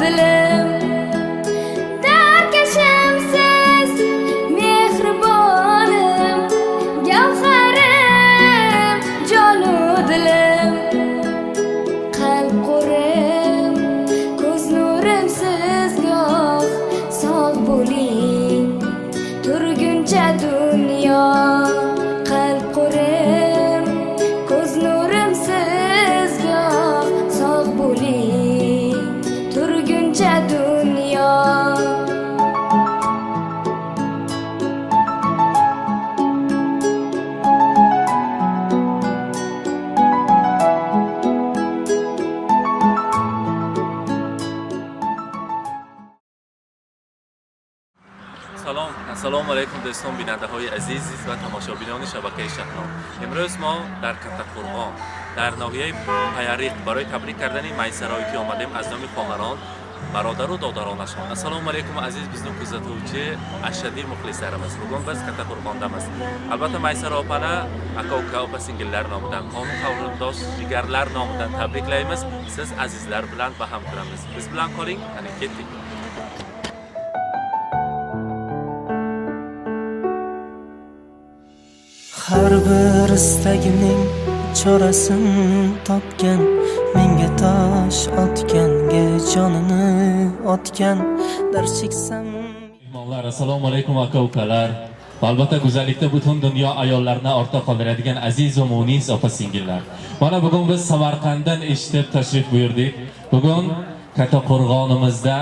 Dilim. Darkashimsiz mehribonim, gavharim, jonu dilim. Qalb qo'rim, ko'z nurim siz goh sog' bo'ling turguncha dunyo. Qalb qo'rim, ko'z nurim siz goh sog' bo'ling turguncha dunyo. Салом, ассалому алайкум, дӯстон, бинандаҳои азиз ва тамошобинони шабакаи Шаҳном. Имрӯз мо дар Каттақурғон, дар ноҳияи Паяриқ барои табрик кардани Майсарои ки омадем аз номи хоҳарон, бародару додаронашон. Ассалому алайкум, aziz bizni kuzatuvchi ashaddiy muxlislarimiz. Bugun biz Kattaqo'rg'ondamiz. Albatta, Maysara opani aka uka, opa singillar nomidan, qavm qarindosh, jigarlar nomidan tabriklaymiz. Siz azizlar bilan baham ko'ramiz. Biz bilan qoling, qani ketdik. Har bir istagimning chorasin topgan, menga tosh otganga jonini otgan, dard cheksam. Mehmonlar, assalomu alaykum, aka ukalar. Va albatta, go'zallikda butun dunyo ayollarini ortda qoldiradigan aziz va munis opa singillar. Mana bugun biz Samarqanddan eshitib tashrif buyurdik. Bugun Kattaqo'rg'onimizda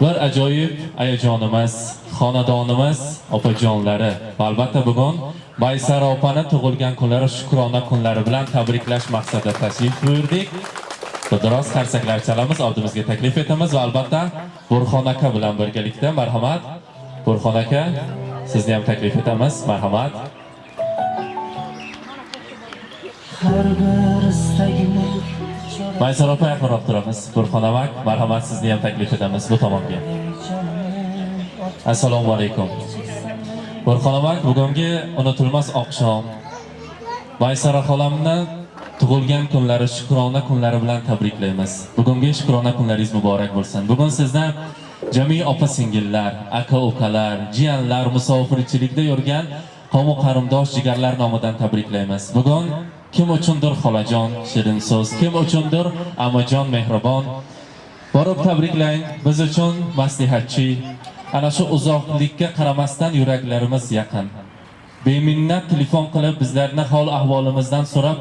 bir ajoyib ayajonimiz, xonadonimiz opajonlari va albatta bugun Maysara opani tug'ilgan kunlari, shukrona kunlari bilan tabriklash maqsadida tashrif buyurdik. Biroz qarsaklar chalamiz, oldimizga taklif etamiz va albatta Burxon aka bilan birgalikda, marhamat. Burxon aka, sizni ham taklif etamiz, marhamat. Har bir istagimning Maysara opa, yaqinroq turamiz. Burxon amak, marhamat, sizni ham taklif etamiz bu tomonga. Assalomu alaykum. Burxon amak, bugungi unutilmas oqshom Maysara xolamni tug'ilgan kunlari, shukrona kunlari bilan tabriklaymiz. Bugungi shukrona kunlaringiz muborak bo'lsin. Bugun sizni jami opa singillar, aka ukalar, jiyanlar, musofirchilikda yurgan qavmu qarindosh, jigarlar nomidan tabriklaymiz. Bugun kim uchundir xolajon shirin so'z, kim uchundir amajon mehribon. Borib tabriklang, biz uchun maslahatchi. Ana shu uzoqlikka qaramasdan yuraklarimiz yaqin. Beminnat telefon qilib bizlarni hol ahvolimizdan so'rab,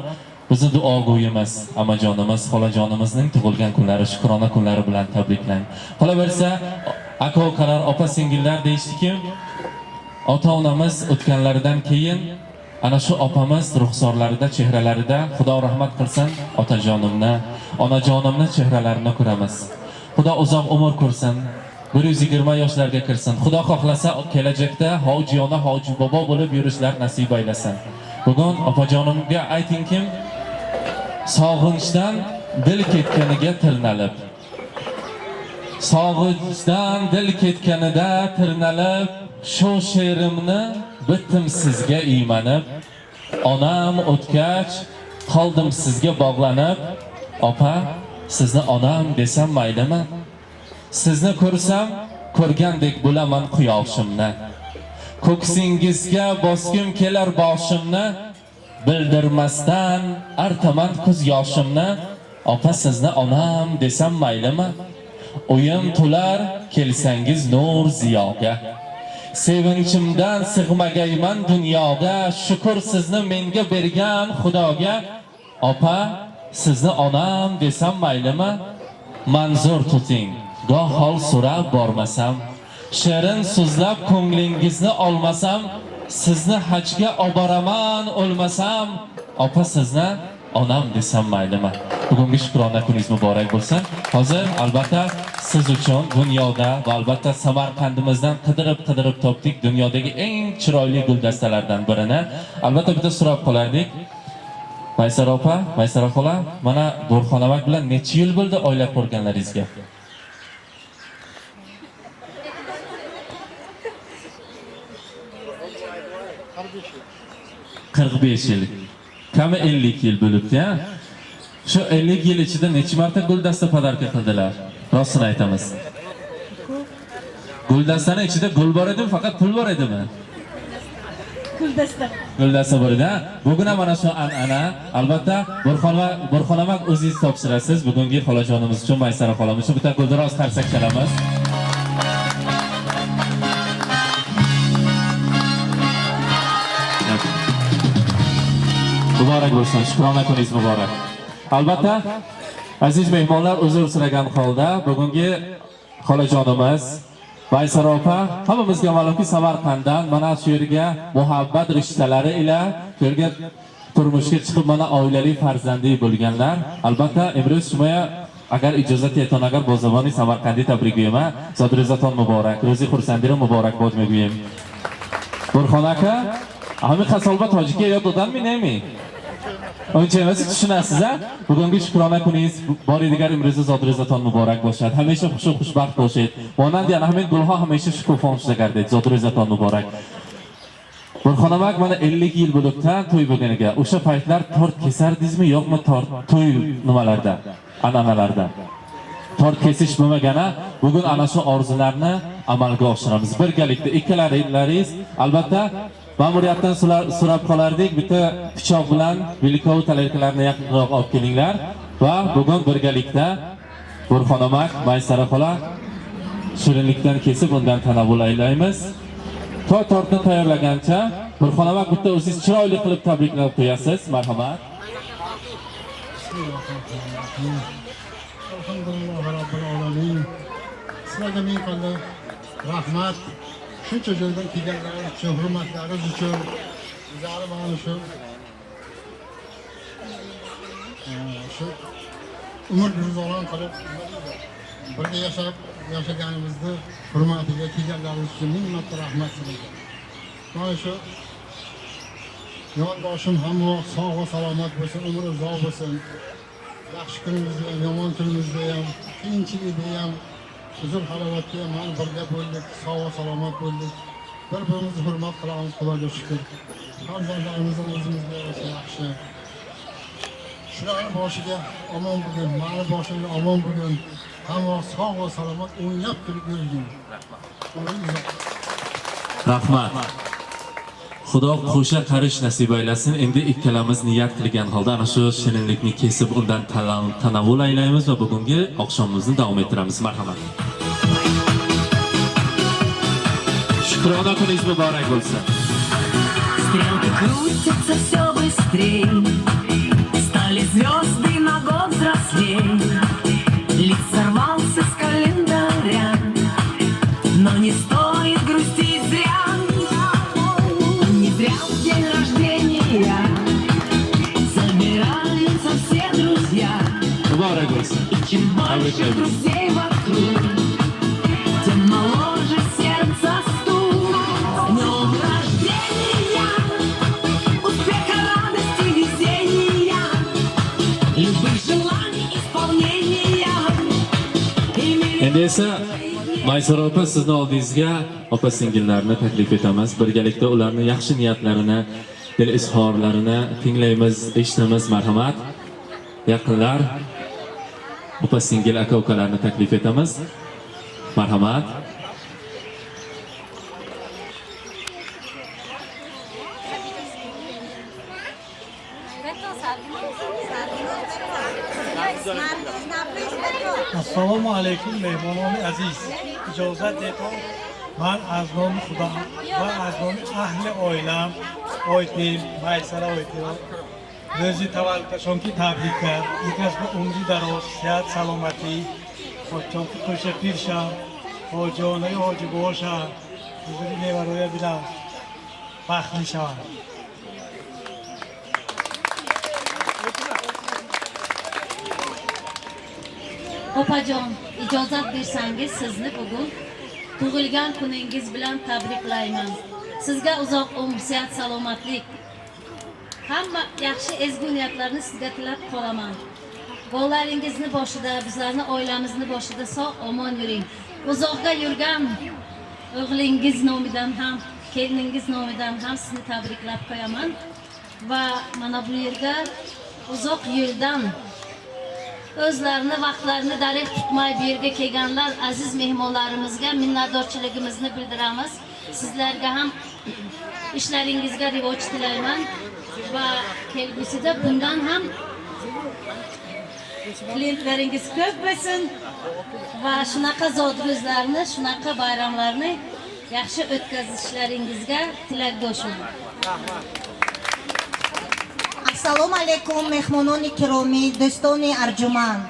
bizni duogo'yimiz, amajonimiz, xolajonimizning tug'ilgan kunlari, shukrona kunlari bilan tabriklang. Qolaversa, aka ukalar, opa singillar deyishdiki, ota onamiz o'tganlaridan keyin ana shu opamiz ruxsorlarida, chehralarida, Xudo rahmat qilsin, otajonimni, onajonimni chehralarini ko'ramiz. Xudo uzoq umr ko'rsin, 120 yoshlarga kirsin. Xudo xohlasa, kelajakda hoji ona, hoji bobo bo'lib yurishlar nasib aylasin. Bugun opajonimga aytingkim, sog'inchdan dil ketganiga tirnalib, sog'inchdan dil ketganida tirnalib, shu she'rimni bitdim sizga iymanib, onam o'tgach qoldim sizga bog'lanib, opa, sizni onam desam maylimi? Sizni ko'rsam, ko'rgandek bo'laman quyoshimni. Ko'ksingizga bosgim kelar boshimni, bildirmasdan artaman ko'z yoshimni, opa, sizni onam desam maylimi? Uyim to'lar kelsangiz nur ziyoga. Sevinchimdan sig'magayman dunyoga, shukur sizni menga bergan Xudoga, opa, sizni onam desam maylimi? Manzur tuting, goh hol so'rab bormasam, shirin so'zlab ko'nglingizni olmasam, sizni hajga oboraman o'lmasam, opa, sizni onam desam maylimi? Bugungi shukrona kuningiz muborak bo'lsin. Hozir albatta siz uchun dunyoda va albatta Samarqandimizdan qidirib qidirib topdik dunyodagi eng chiroyli guldastalardan birini. Albatta bitta so'rab qolardik. Maysara opa, Maysara xola, mana Burxon amak bilan necha yil bo'ldi oila qurganlaringizga? 45 yil. Kami 50 yil bo'libdi, ya. Shu 50 yil ichida necha marta guldasta подарка qildilar? Rostini aytamiz. Guldastani ichida gul bor edimi, faqat pul bor edimi? Guldasta. Guldasta bor edi, ha? Bugun ham mana shu an'ana, albatta Burxonamak o'zingiz topshirasiz. Bugungi xolajonimiz uchun, Maysara xolamiz uchun bitta guldiroz qarsak chalamiz. Muborak bo'lsin, shukrona kuningiz muborak. Albatta, aziz mehmonlar, uzr so'ragan holda bugungi xolajonimiz Maysara opa hammamizga ma'lumki Samarqanddan mana shu yerga muhabbat rishtalari ila shu yerga turmushga chiqib mana oilali farzandli bo'lganlar. Albatta, imro'z shunga agar ijozat yeton agar бо забони самарқандӣ табрик гӯем, зодрӯзатон муборак, рӯзи хурсандиро муборакбод мегӯем. Бурхон aka, ҳамин қасолба tojikka ёд доданми неми? Uncha emas, tushunasiz a? Bugungi shukrona kuningiz bor digar imro'zi zodro'zaton muborak boshad. Hamisha xushu xushbaxt boshед. Monandi ana ҳамин gulho hamisha shukufon shуда gardid. Zodro'zaton muborak. Burxonamak mana 50 yil bo'libdan to'y bo'lganiga. O'sha paytlar tort kesardingizmi, yo'qmi tort to'y nimalarda, an'analarda? Tort kesish bo'lmagana, bugun ana shu orzularni amalga oshiramiz. Birgalikda ikkalalaringiz albatta ma'muriyatdan so'rab qolardik, bitta pichoq bilan vilkov tarelkalarni yaqinroq olib kelinglar va bugun birgalikda Burxonamak, Maysara xola shirinlikdan kesib undan tanovul aylaymiz. To tortni tayyorlagancha Burxonamak bitta o'zingiz chiroyli qilib tabriklab qo'yasiz. Marhamat. Alhamdulillah Rabbil alamin. Sizlarga ming qanday rahmat. Shuncha joydan kelganlaringiz uchun, hurmatlaringiz uchun bizlarni mana shu shu umr guzaron qilib birga yashab yashaganimizni hurmatiga kelganlaringiz uchun ming marta rahmat sizlarga. Mana shu yondoshim hamma vaqt sog' va salomat bo'lsin, umri uzoq bo'lsin. Yaxshi kunimizda ham, yomon kunimizda ham, qiyinchilikda ham, huzur halovatda ham mana birga bo'ldik, sog' va salomat bo'ldik. Bir birimizni hurmat qilamiz, Xudoga shukur. Farzandlarimiz ham o'zimizga yarasha yaxshi. Shularni boshiga omon bo'lgin, mani boshimga omon bo'lgin. Hamma vaqt sog' va salomat o'ynab kulib yurgin. Umri uzoq. Rahmat. Xudo qo'sha qarish nasib aylasin. Endi ikkalamiz niyat qilgan holda ana shu shirinlikni kesib undan tanovul aylaymiz va bugungi oqshomimizni davom ettiramiz. Marhamat. Shukrona kuningiz muborak bo'lsin. Стрелки крутятся все быстрей, стали звезды на год взрослей. Лист сорвался с календаря, но не стоит грустить зря. Не зря в день рождения собираются все друзья. Muborak bo'lsin. И чем больше друзей вокруг, тем моложе сердце стук. С днем рождения, успеха, радости, везения, любых желаний исполнения. И Endi esa Maysara opa sizni oldingizga opa singillarni taklif etamiz. Birgalikda ularni yaxshi niyatlarini, dil izhorlarini tinglaymiz, eshitamiz. Marhamat. Yaqinlar, opa singil aka ukalarni taklif etamiz. Marhamat. Assalomu alaykum mehmononi aziz. Ijozat etib, man az nomi Xudo va az nomi ahli oilam Oytim, Maysara Oytim рӯзи таваллудашон ки табрик кард. Икас ба умри дароз, сиҳат, саломатӣ, ҳоҷонки қӯша пир шав, ҳоҷонаи ҳоҷи бошанд, ҳузури мевароя бинам, бахтли шаванд. Opajon, ijozat bersangiz sizni bugun tug'ilgan kuningiz bilan tabriklayman. Sizga uzoq umr, sihat, salomatlik, hamma yaxshi ezgu niyatlarni sizga tilab qolaman. Bolalaringizni boshida, bizlarni oilamizni boshida sog' omon yuring. Uzoqga yurgan o'g'lingiz nomidan ham, keliningiz nomidan ham sizni tabriklab qo'yaman. Va mana bu yerga uzoq yo'ldan O'zlarini vaqtlarini darig' tutmay bu yerga kelganlar aziz mehmonlarimizga minnatdorchiligimizni bildiramiz. Sizlarga ham ishlaringizga rivoj tilayman va kelgusida bundan ham klientlaringiz ko'p bo'lsin va shunaqa zodro'zlarni, shunaqa bayramlarni yaxshi o'tkazishlaringizga tilakdoshman. Ассалому алайкум, меҳмонони киромӣ, дӯстони арҷуманд.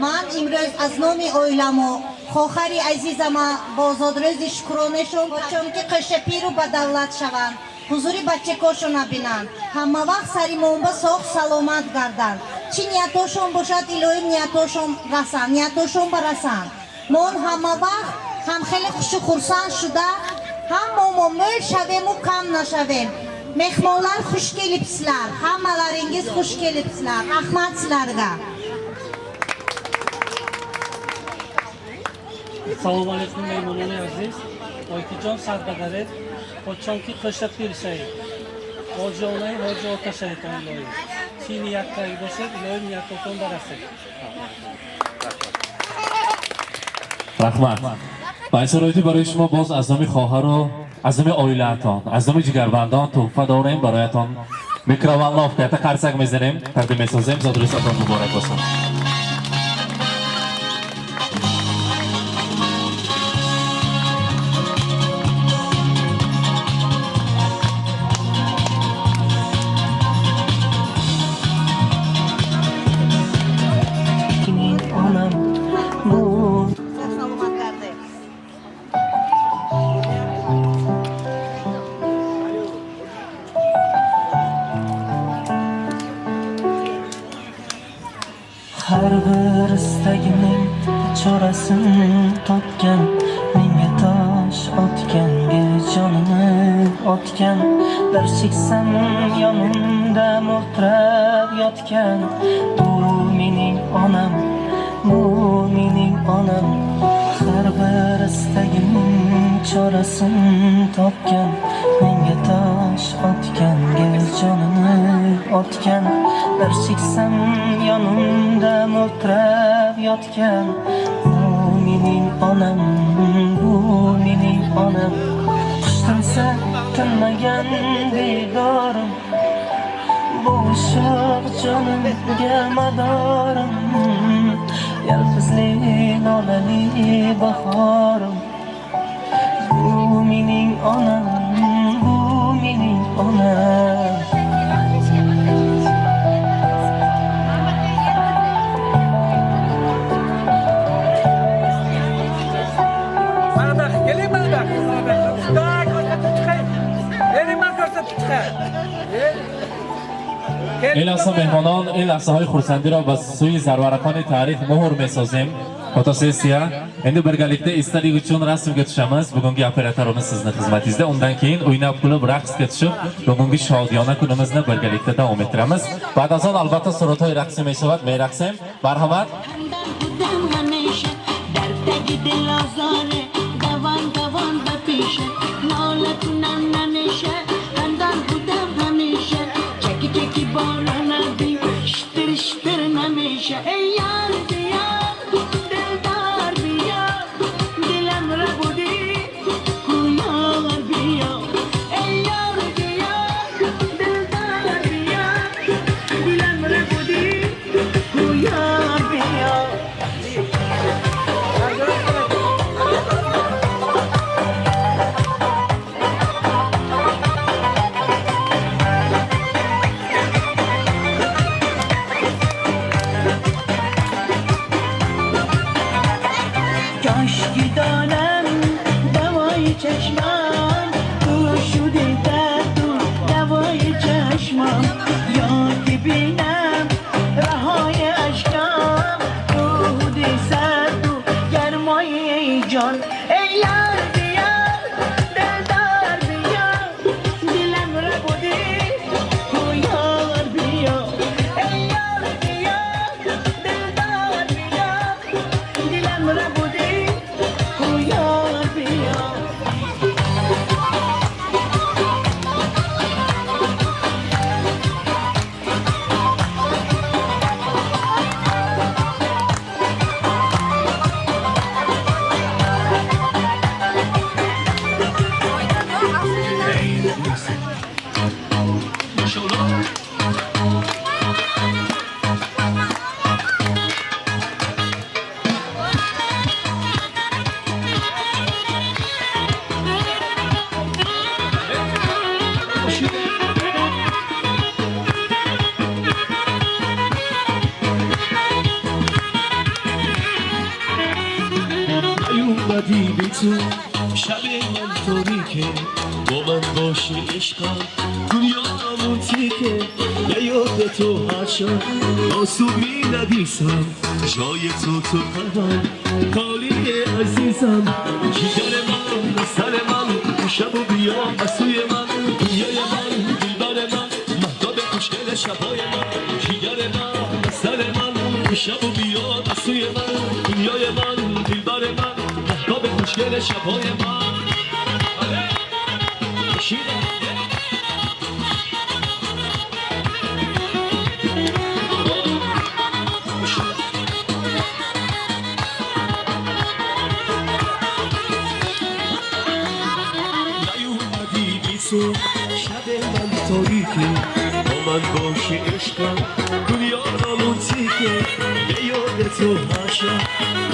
Ман имрӯз аз номи оиламо хохари азизама бо зодрӯзи шукронешон, чунки қӯшапиру ба давлат шаванд, ҳузури бачакошона бинанд, ҳама вақт саримонба соғ саломат гарданд. Чӣ ниятошон бошад, илоҳим ниятошон расанд, ниятошон барасанд. Мон ҳама вақт ҳам хеле хушу хурсанд шуда, ҳамамо мӯл шавему кам нашавем. Mehmonlar, xush kelibsizlar. Hammalaringiz xush kelibsizlar. Rahmat sizlarga. Салому алейкум, меҳмонони азиз. Ойтиҷон, садбадаред, ҳочонки хӯша пир шавед, ҳоҷи онаи ҳоҷи ота шаведон. Илоҳӣ, чӣ ният карда бошед, илоҳӣ ниятотон барасед. Rahmat. Майсур, барои шумо боз аз номи хоҳару аз номи оилаатон, аз номи ҷигарбандон туҳфа дорем бароятон. Микроволновка, якта қарсак мезанем, тақдим месозем. Зодрӯзатон муборак бошад. Mening onam bu. Salomat garded. Har bir istagimning chorasini topgan, menga tosh otganga jonini otgan, bir cheksam yonimda mo'ltirab yotgan. Bu mening onam, bu mening onam. Har bir istagimning chorasini topgan, menga tosh otganga jonini otgan, bir cheksam yonimda mo'ltirab yotgan. Bu mening onam, bu mening onam. Qush tinsa tinmagan bedorim, bu ushoq jonimga madorim, yalpizli lolali bahorim. Bu mening onam, bu mening onam. Mana bu yoqqa keling, mana bu yoqqa, mana bu yoqqa. Usta, ko'rsatib chiqay. Bering, man ko'rsatib chiqay. Ин лаҳза, меҳмонон, ин лаҳзаҳои хурсандиро ба сӯи зарварақони таърих муҳр месозем. Fotosessiya. Endi birgalikda esdalik uchun rasmga tushamiz. Bugungi operatorimiz sizni xizmatingizda. Undan keyin o'ynab kulib raqsga tushib, bugungi shodiyona kunimizni birgalikda davom ettiramiz. Баъд аз он албатта суратҳои рақсӣ мешавад, мерақсем. Марҳамат. خندان بودم همیشه در تگ دل آزاره دوان دوان به پیشه ناله کنم نمیشه. خندان بودم همیشه، چکی چکی باران بی شتر شتر نمیشه. ای یار بیا، دلدار بیا، دلم ربودی کو یار بیا. ای یار بیا، دلدار بیا، دلم ربودی کو یار بیا. کاشکی دانم دوای چشمان تو شده درد و دوای چشمان، یا که بینم رهای اشکام رود سرد و گرمای جان. ای یار بیا، دلدار بیا، دلم ربودی کو یار بیا. ای یار بیا، دلدار بیا، دلم ربودی کو یار. نیومدی بی تو شب من تاریکه، با من باشه عشقم دنیا همون تیکه. به یاد تو هر شب آسون می نویسم، جای تو تو قلبم خالیه عزیزم. جگر من سر من شب و بیا از سوی من، دنیای من دلبر من مهتاب خوشگل شبای من. جگر من سر من شب و بیا از سوی من، دنیای من دلبر من مهتاب خوشگل شبای من. نیومدی بی تو شب من تاریکه، با من باشی عشقم دنیا همون تیکه. به یاد تو هر شب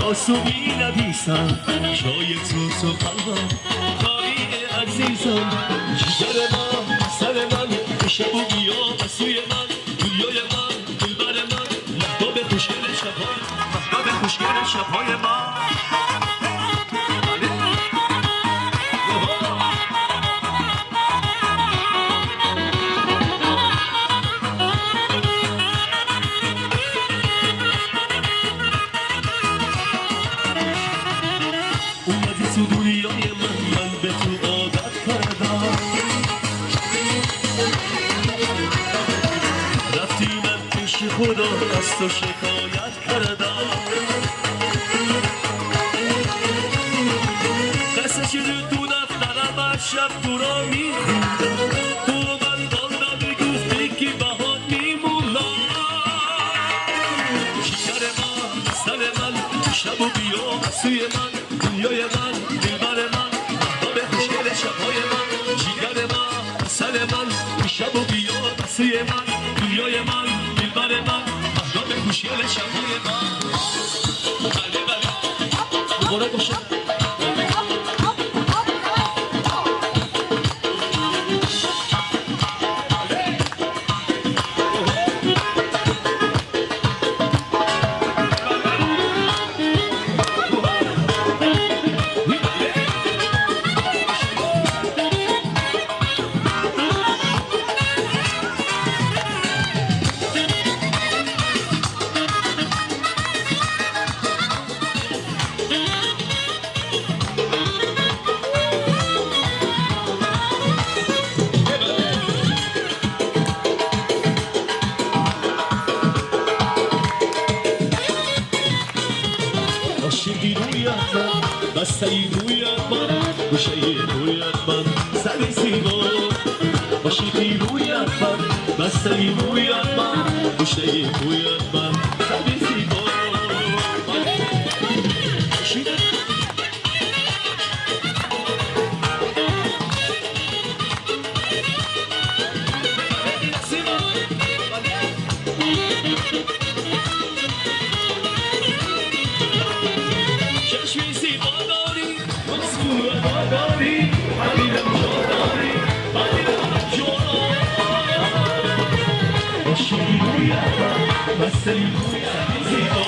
آسون می نویسم، جای تو تو قلبم خالیه عزیزم. جگر من سر من شب و بیا از سوی من، دنیای من دلبر من مهتاب خوشگل شبهای، مهتاب خوشگل شبهای من. اومدی تو دنیای من، من به تو عادت کردم. رفتی من پیش خدا از تو شکایت کردم. قصه شده تو دفترم هر شب تو را میخوندم، تو من دادم گفتی که باهات میمونم. جگر من سر من شب و بیا از سوی من، دنیای من دلبر من مهتاب خوشگل شبهای من. جگر من سر من شب و بیا از سوی من، دنیای من دلبر من مهتاب خوشگل شبهای من. بله بله مبارک باشه. عاشقی رویت من بسته رویت من گوشه رویت من سر زیبا. عاشقی رویت من بسته رویت من گوشه رویت من سر زیبا. چشمی زیبا داری مسکو ادا داری حبیبم جا داری حبیبم جا داری. عاشقی رویت من بسته رویت زیبا.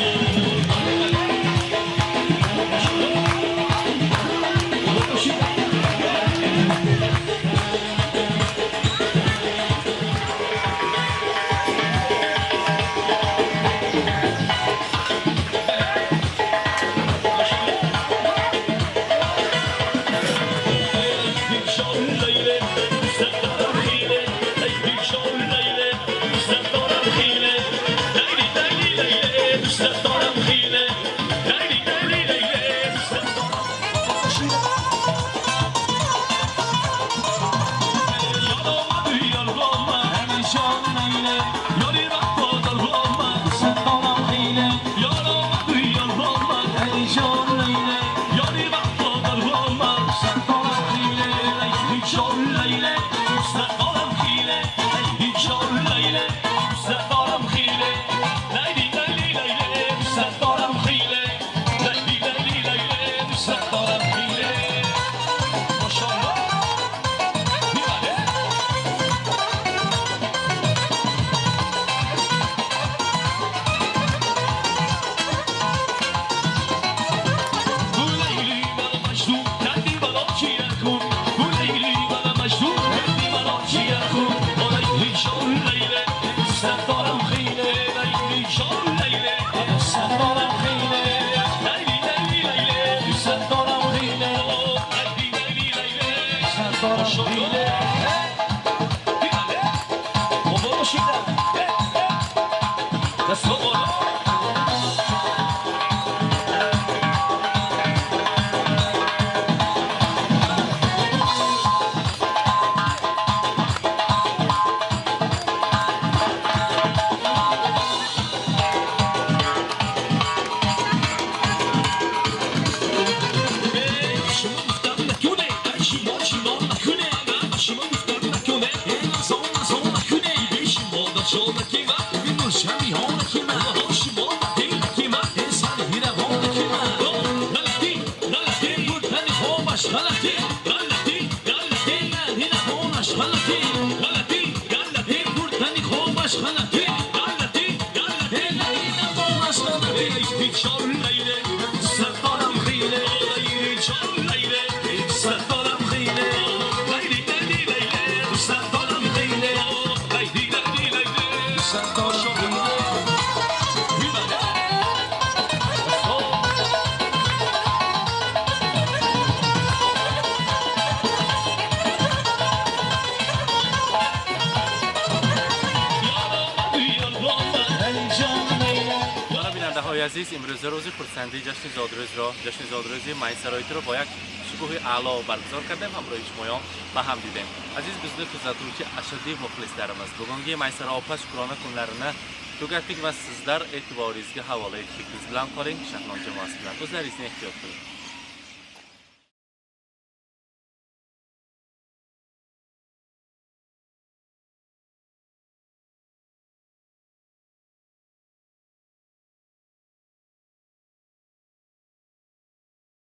Aziz, имрӯза рӯзи хурсандии ҷашни зодрӯзро, ҷашни зодрӯзи Майсароитро бо як шукӯҳи аъло баргузор кардем, ҳамроҳи шумоён ба ҳам дидем. Aziz, bizni kuzatuvchi ashaddiy muxlislarimiz, bugungi Maysara opa shukrona kunlarini tugatdik va sizlar e'tiboringizga havola etdik. Biz bilan qoling, Shahnon jamoasi bilan. O'zlaringizni ehtiyot qiling.